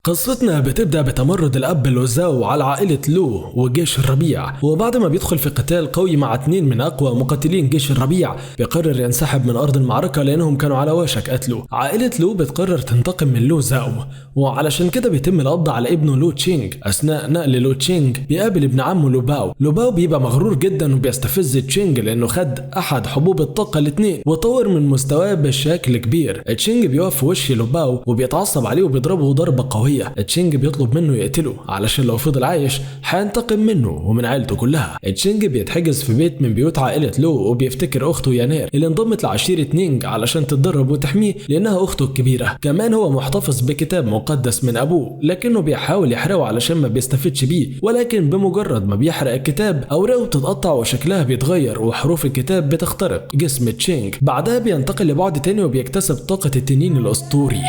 قصتنا بتبدأ بتمرد الأب لوزاو على عائلة لو وجيش الربيع، وبعد ما بيدخل في قتال قوي مع 2 من أقوى مقاتلين جيش الربيع بيقرر ينسحب من أرض المعركة لأنهم كانوا على وشك قتله. عائلة لو بتقرر تنتقم من لوزاو، وعلشان كده بيتم القبض على ابنه لو تشينج. أثناء نقل لو تشينج بيقابل ابن عمه لوباو. لوباو بيبقى مغرور جدا وبيستفز تشينج لأنه خد أحد حبوب الطاقة الاثنين وطور من مستواه بشكل كبير. تشينج بيقف في وش لوباو وبيتعصب عليه وبيضربه ضربة قوية. تشينج بيطلب منه يقتله علشان لو فضل عايش هينتقم منه ومن عيلته كلها. تشينج بيتحجز في بيت من بيوت عائلة لو وبيفتكر أخته يانير اللي انضمت لعشيرة نينج علشان تتدرب وتحميه لأنها أخته الكبيرة. كمان هو محتفظ بكتاب مقدس من أبوه لكنه بيحاول يحرقه علشان ما بيستفدش بيه، ولكن بمجرد ما بيحرق الكتاب أوراقه بتتقطع وشكلها بيتغير وحروف الكتاب بتخترق جسم تشينج. بعدها بينتقل لبعد تاني وبيكتسب طاقة التنين الأسطوري.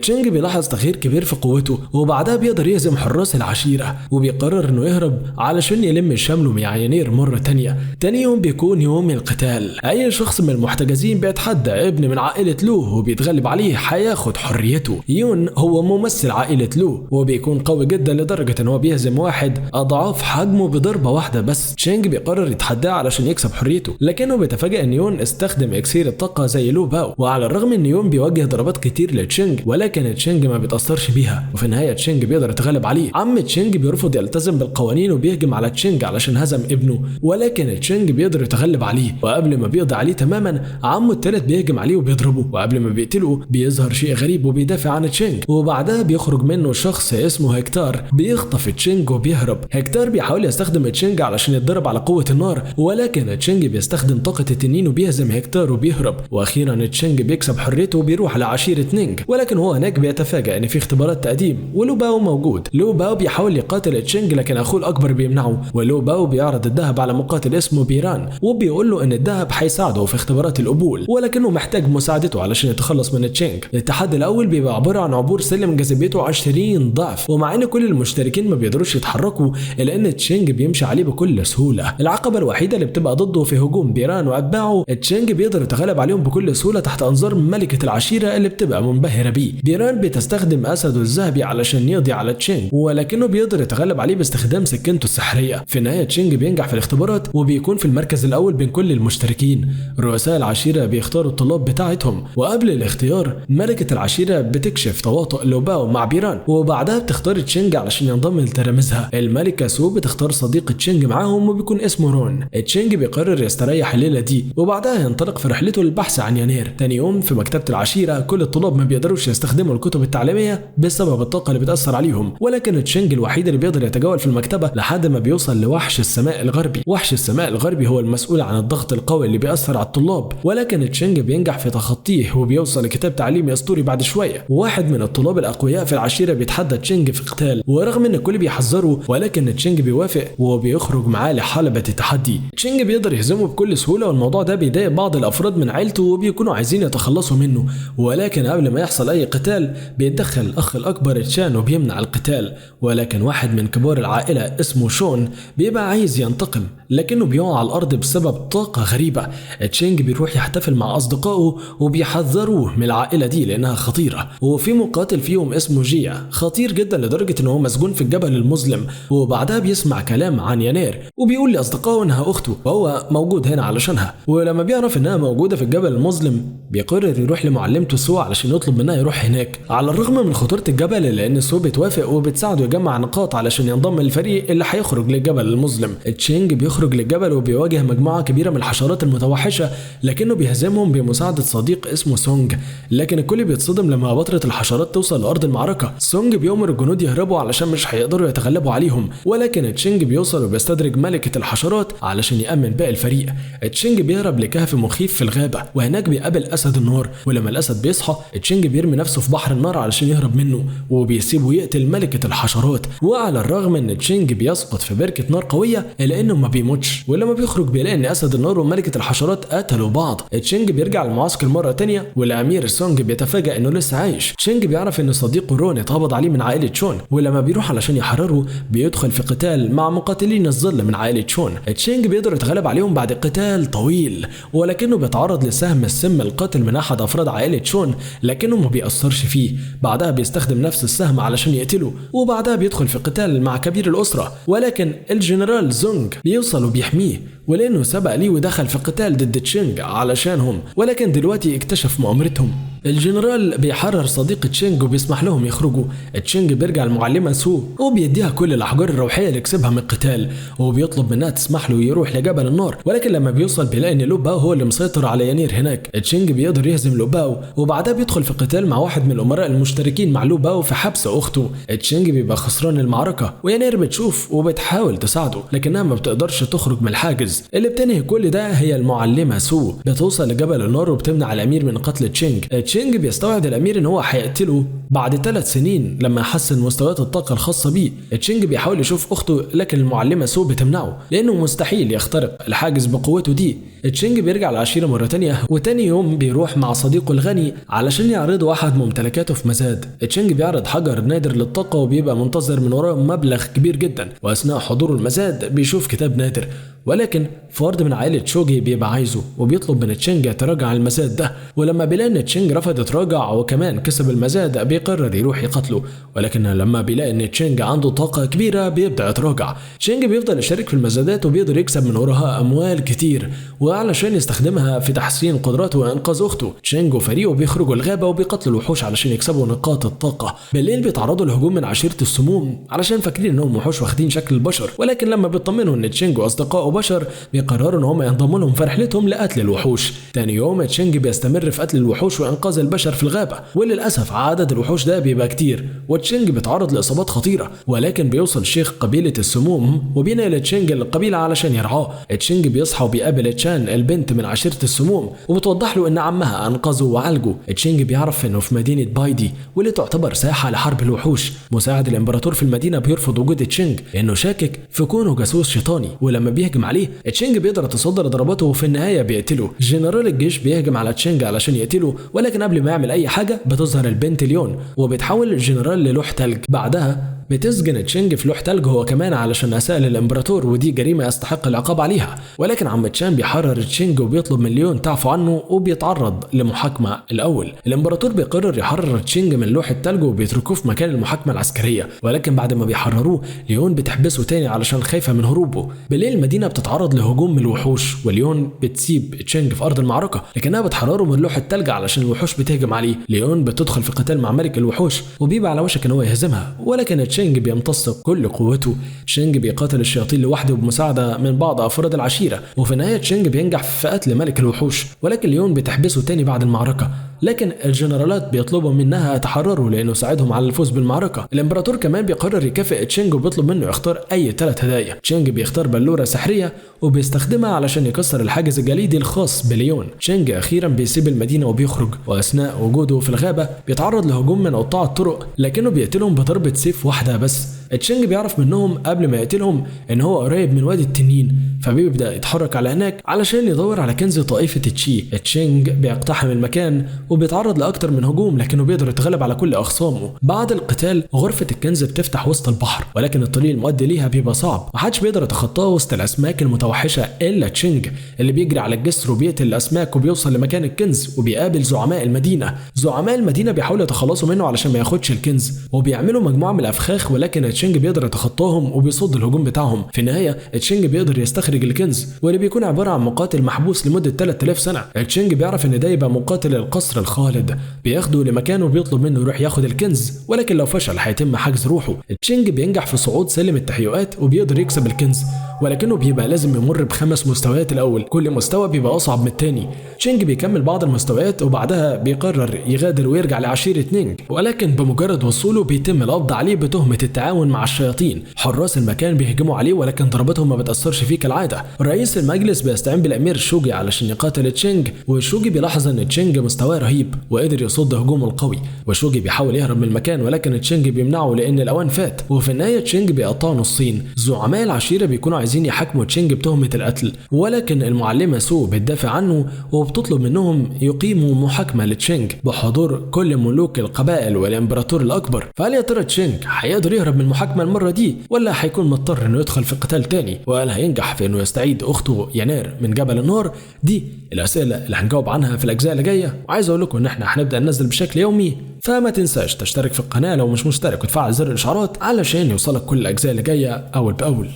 تشينج بيلاحظ تغيير كبير في قوته وبعدها بيقدر يهزم حراس العشيرة وبيقرر انه يهرب علشان يلم شمله مع يانير مرة تانية. تاني يوم بيكون يوم القتال. اي شخص من المحتجزين بيتحدى ابن من عائلة لو وبيتغلب عليه هياخد حريته. يون هو ممثل عائلة لو وبيكون قوي جدا لدرجة ان هو بيهزم واحد اضعاف حجمه بضربة واحدة بس. تشينج بيقرر يتحداه علشان يكسب حريته، لكنه بيتفاجئ ان يون استخدم اكسير الطاقة زي لو باو. وعلى الرغم ان يون بيوجه ضربات كتير لتشينج ولكن تشينج ما بيتأثرش بيها، وفي النهاية تشينج بيقدر يتغلب عليه. عم تشينج بيرفض يلتزم بالقوانين وبيهجم على تشينج علشان هزم ابنه، ولكن تشينج بيقدر يتغلب عليه. وقبل ما بيقضي عليه تماما عمه الثالث بيهجم عليه وبيضربه، وقبل ما بيقتله بيظهر شيء غريب وبيدافع عن تشينج، وبعدها بيخرج منه شخص اسمه هكتار بيخطف تشينج وبيهرب. هكتار بيحاول يستخدم تشينج علشان يتدرب على قوة النار، ولكن تشينج بيستخدم طاقة التنين وبيهزم هكتار وبيهرب. واخيرا تشينج بيكسب حريته وبيروح لعشيرة نينج، ولكن هو هناك بيتفاجأ ان في اختبارات تقديم ولوباو موجود. لوباو بيحاول يقاتل تشينج لكن اخوه الاكبر بيمنعه، ولوباو بيعرض الذهب على مقاتل اسمه بيران وبيقول له ان الذهب هيساعده في اختبارات القبول، ولكنه محتاج مساعدته علشان يتخلص من تشينج. التحدي الاول بيبقى عبارة عن عبور سلم جاذبيته 20 ضعف، ومع ان كل المشتركين ما بيقدروش يتحركوا الا ان تشينج بيمشي عليه بكل سهولة. العقبة الوحيدة اللي بتبقى ضده في هجوم بيران واتباعه تشينج بيقدر يتغلب عليهم بكل سهولة تحت انظار ملكه العشيرة اللي بتبقى منبهره بيه. بيران بتستخدم اسده الذهبي علشان يقضي على تشينج، ولكنه بيقدر يتغلب عليه باستخدام سكينته السحريه. في النهاية تشينج بينجح في الاختبارات وبيكون في المركز الاول بين كل المشتركين. رؤساء العشيرة بيختاروا الطلاب بتاعتهم، وقبل الاختيار ملكه العشيرة بتكشف تواطؤ لوباو مع بيران، وبعدها بتختار تشينج علشان ينضم لتلاميذها. الملكة سو بتختار صديق تشينج معاهم وبيكون اسمه رون. تشينج بيقرر يستريح الليلة دي وبعدها ينطلق في رحلته للبحث عن يانير. تاني يوم في مكتبه العشيرة كل الطلاب ما بيقدروش يستخدموا الكتب التعليمية بسبب الطاقة اللي بتاثر عليهم، ولكن تشينج الوحيد اللي بيقدر يتجول في المكتبة لحد ما بيوصل لوحش السماء الغربي. وحش السماء الغربي هو المسؤول عن الضغط القوي اللي بيأثر على الطلاب، ولكن تشينج بينجح في تخطيه وبيوصل لكتاب تعليمي اسطوري بعد شوية. واحد من الطلاب الاقوياء في العشيرة بيتحدى تشينج في قتال، ورغم ان الكل بيحذره ولكن تشينج بيوافق وبيخرج معاه لحلبة التحدي. تشينج بيقدر يهزمه بكل سهولة، والموضوع ده بيضايق بعض الافراد من عيلته وبيكونوا عايزين يتخلصوا منه، ولكن قبل ما يحصل اي قتال بيتدخل الاخ الاكبر تشان وبيمنع القتال. ولكن واحد من كبار العائلة اسمه شون بيبقى عايز ينتقم، لكنه بيقع على الارض بسبب طاقة غريبة. تشينج بيروح يحتفل مع اصدقائه وبيحذروه من العائلة دي لانها خطيرة، وفي مقاتل فيهم اسمه جيا خطير جدا لدرجة ان هو مسجون في الجبل المظلم. وبعدها بيسمع كلام عن يانير وبيقول لاصدقائه انها اخته وهو موجود هنا علشانها. ولما بيعرف انها موجودة في الجبل المظلم بيقرر يروح لمعلمته سو علشان يطلب منها يروح هناك، على الرغم من خطورة الجبل لان سو بتوافق وبتساعده يجمع نقاط علشان ينضم للفريق اللي هيخرج للجبل المظلم. تشينج بيخرج للجبل وبيواجه مجموعة كبيرة من الحشرات المتوحشة، لكنه بيهزمهم بمساعدة صديق اسمه سونج، لكن الكل بيتصدم لما بطرة الحشرات توصل لأرض المعركة. سونج بيأمر الجنود يهربوا علشان مش هيقدروا يتغلبوا عليهم، ولكن تشينج بيوصل وبيستدرج ملكة الحشرات علشان يأمن باقي الفريق. تشينج بيهرب لكهف مخيف في الغابة، وهناك بيقابل أسد النار، ولما الأسد بيصحى تشينج بيرمي نفسه في بحر النار علشان يهرب منه وبيسيبه يقتل ملكة الحشرات. وعلى الرغم ان تشينج بيسقط في بركة نار قوية الا انه ما بيموتش، ولما بيخرج بيلاقي ان اسد النار وملكة الحشرات قتلوا بعض. تشينج بيرجع المعسكر مرة تانية، والامير سونج بيتفاجأ انه لسه عايش. تشينج بيعرف ان صديقه رون اتقبض عليه من عائلة شون، ولما بيروح علشان يحرره بيدخل في قتال مع مقاتلين الظل من عائلة شون. تشينج بيقدر يتغلب عليهم بعد قتال طويل، ولكنه بيتعرض لسهم السم القاتل من احد افراد عائلة شون، لكنه ما بيأثرش فيه. بعدها بيستخدم نفس السهم علشان يقتله، وبعدها بيدخل في قتال مع كبير الأسرة، ولكن الجنرال زونج بيوصل وبيحميه، ولأنه سبق ليه ودخل في قتال ضد تشينج علشانهم، ولكن دلوقتي اكتشف مؤامرتهم. الجنرال بيحرر صديق تشينج وبيسمح لهم يخرجوا. تشينج بيرجع المعلمة سو وبيديها كل الأحجار الروحية اللي كسبها من القتال، وبيطلب منها تسمح له يروح لجبل النار، ولكن لما بيوصل بيلاقي ان لوباو هو اللي مسيطر على يانير هناك. تشينج بيقدر يهزم لوباو، وبعدها بيدخل في قتال مع واحد من الأمراء المشتركين مع لوباو في حبس أخته. تشينج بيبقى خسران المعركة، ويانير بتشوف وبتحاول تساعده، لكنها ما بتقدرش تخرج من الحاجز. اللي بتنهي كل ده هي المعلمة سو، بتوصل لجبل النار وبتمنع الأمير من قتل تشينج. تشينج بيستوعب الأمير إن هو هيقتله بعد 3 سنين لما يحسن مستويات الطاقة الخاصة بيه. تشينج بيحاول يشوف أخته، لكن المعلمة سو بتمنعه لأنه مستحيل يخترق الحاجز بقوته دي. تشينج بيرجع العشيرة مرة تانية، وتاني يوم بيروح مع صديقه الغني علشان يعرضوا أحد ممتلكاته في مزاد. تشينج بيعرض حجر نادر للطاقة وبيبقى منتظر من وراه مبلغ كبير جدا، وأثناء حضوره المزاد بيشوف كتاب نادر، ولكن فرد من عائلة شوجي بيبقى عايزه وبيطلب من تشينج يتراجع عن المزاد ده، ولما بيلاقي ان تشينج رفض يتراجع وكمان كسب المزاد بيقرر يروح يقتله، ولكن لما بيلاقي ان تشينج عنده طاقة كبيرة بيبدأ يتراجع. تشينج بيفضل يشارك في المزادات وبيقدر يكسب من وراها أموال كتير، وعلشان يستخدمها في تحسين قدراته وإنقاذ أخته. تشينج وفريقه بيخرجوا الغابة وبيقتلوا الوحوش علشان يكسبوا نقاط الطاقة. بالليل بيتعرضوا لهجوم من عشيرة السموم علشان فاكرين انهم وحوش واخدين شكل البشر، ولكن لما بيطمنوا ان تشينج واصدقائه بشر بيقرروا ان هم ينضموا لهم في رحلتهم لقتل الوحوش. تاني يوم تشينج بيستمر في قتل الوحوش وانقاذ البشر في الغابة، وللاسف عدد الوحوش ده بيبقى كتير، وتشينج بيتعرض لاصابات خطيرة، ولكن بيوصل شيخ قبيلة السموم وبينقل تشينج للقبيلة علشان يرعاه. تشينج بيصحى وبيقابل تشان البنت من عشيره السموم، وبتوضح له ان عمها انقذه وعالجه. تشينج بيعرف انه في مدينة بايدي واللي تعتبر ساحة لحرب الوحوش. مساعد الامبراطور في المدينة بيرفض وجود تشينج لانه شاكك في كونه جاسوس شيطاني، ولما بيهجم عليه تشينج بيقدر يتصدى لضرباته وفي النهاية بيقتله. جنرال الجيش بيهجم على تشينج علشان يقتله، ولكن قبل ما يعمل اي حاجة بتظهر البنت ليون وبتحول الجنرال للوح تلج. بعدها بتسجن تشينج في لوح تلج هو كمان علشان اساء للامبراطور، ودي جريمة يستحق العقاب عليها. ولكن عم تشان بيحرر تشينج وبيطلب من ليون تعفو عنه وبيتعرض لمحاكمه الاول. الامبراطور بيقرر يحرر تشينج من لوح التلج وبيتركوه في مكان المحاكمة العسكرية، ولكن بعد ما بيحرروه ليون بتحبسه تاني علشان خايفة من هروبه. بالليل المدينة بتتعرض لهجوم من الوحوش، وليون بتسيب تشينج في ارض المعركة، لكنها بتحرره من لوح التلج علشان الوحوش بتهجم عليه. ليون بتدخل في قتال مع ملك الوحوش وبيبقى على وشك ان هو يهزمها، ولكن تشينج بيمتص كل قوته. تشينج بيقاتل الشياطين لوحده بمساعدة من بعض أفراد العشيرة، وفي النهاية تشينج بينجح في قتل ملك الوحوش، ولكن ليون بتحبسه تاني بعد المعركة. لكن الجنرالات بيطلبوا منها تحرره لانه ساعدهم على الفوز بالمعركة. الامبراطور كمان بيقرر يكافئ تشينج وبيطلب منه يختار اي 3 هدايا. تشينج بيختار بلوره سحريه وبيستخدمها علشان يكسر الحاجز الجليدي الخاص بليون. تشينج اخيرا بيسيب المدينة وبيخرج، واثناء وجوده في الغابة بيتعرض لهجوم من قطاع الطرق، لكنه بيقتلهم بضربه سيف واحدة بس. تشينج بيعرف منهم قبل ما يقتلهم ان هو قريب من وادي التنين، فبيبدا يتحرك على هناك علشان يدور على كنز طائفة تشي. تشينج بيقتحم المكان وبيتعرض لاكتر من هجوم، لكنه بيقدر يتغلب على كل اخصامه. بعد القتال غرفة الكنز بتفتح وسط البحر، ولكن الطريق المؤدي ليها بيبقى صعب، محدش بيقدر يتخطاه وسط الاسماك المتوحشه الا تشينج اللي بيجري على الجسر وبيقتل الاسماك وبيوصل لمكان الكنز وبيقابل زعماء المدينة. زعماء المدينة بيحاولوا يتخلصوا منه علشان ما ياخدش الكنز، وبيعملوا مجموعة من الافخاخ، ولكن تشينج بيقدر يتخطاهم وبيصد الهجوم بتاعهم. في النهاية تشينج بيقدر يستخرج الكنز، واللي بيكون عبارة عن مقاتل محبوس لمدة 3000 سنة. تشينج بيعرف ان ده يبقى مقاتل القصر الخالد، بياخده لمكانه وبيطلب منه يروح ياخد الكنز، ولكن لو فشل هيتم حجز روحه. تشينج بينجح في صعود سلم التهيؤات وبيقدر يكسب الكنز، ولكنه بيبقى لازم يمر ب5 مستويات الاول، كل مستوى بيبقى اصعب من التاني. تشينج بيكمل بعض المستويات وبعدها بيقرر يغادر ويرجع لعشيره نينج، ولكن بمجرد وصوله بيتم القبض عليه بتهمه التعاون مع الشياطين. حراس المكان بيهجموا عليه، ولكن ضربتهم ما بتاثرش فيه كالعادة. رئيس المجلس بيستعين بالامير شوجي علشان يقاتل تشينج، وشوجي بيلاحظ ان تشينج مستواه رهيب وقدر يصد هجومه القوي، وشوجي بيحاول يهرب من المكان، ولكن تشينج بيمنعه لان الاوان فات. وفي النهاية تشينج بيقطعه نصين. زعماء العشيرة بيكونوا عايزين يحاكموا تشينج بتهمه القتل، ولكن المعلمة سو بتدافع عنه وبتطلب منهم يقيموا محاكمة لتشينج بحضور كل ملوك القبائل والامبراطور الاكبر. فهل يا ترى تشينج هيقدر يهرب من المحاكمة؟ المحاكمة المرة دي ولا هيكون مضطر انه يدخل في قتال تاني؟ وهل هينجح في انه يستعيد اخته ينار من جبل النار؟ دي الاسئلة اللي هنجاوب عنها في الاجزاء اللي جاية. وعايز اقول لكم ان احنا هنبدا ننزل بشكل يومي، فما تنساش تشترك في القناة لو مش مشترك وتفعل زر الاشعارات علشان يوصلك كل الاجزاء اللي جاية اول باول.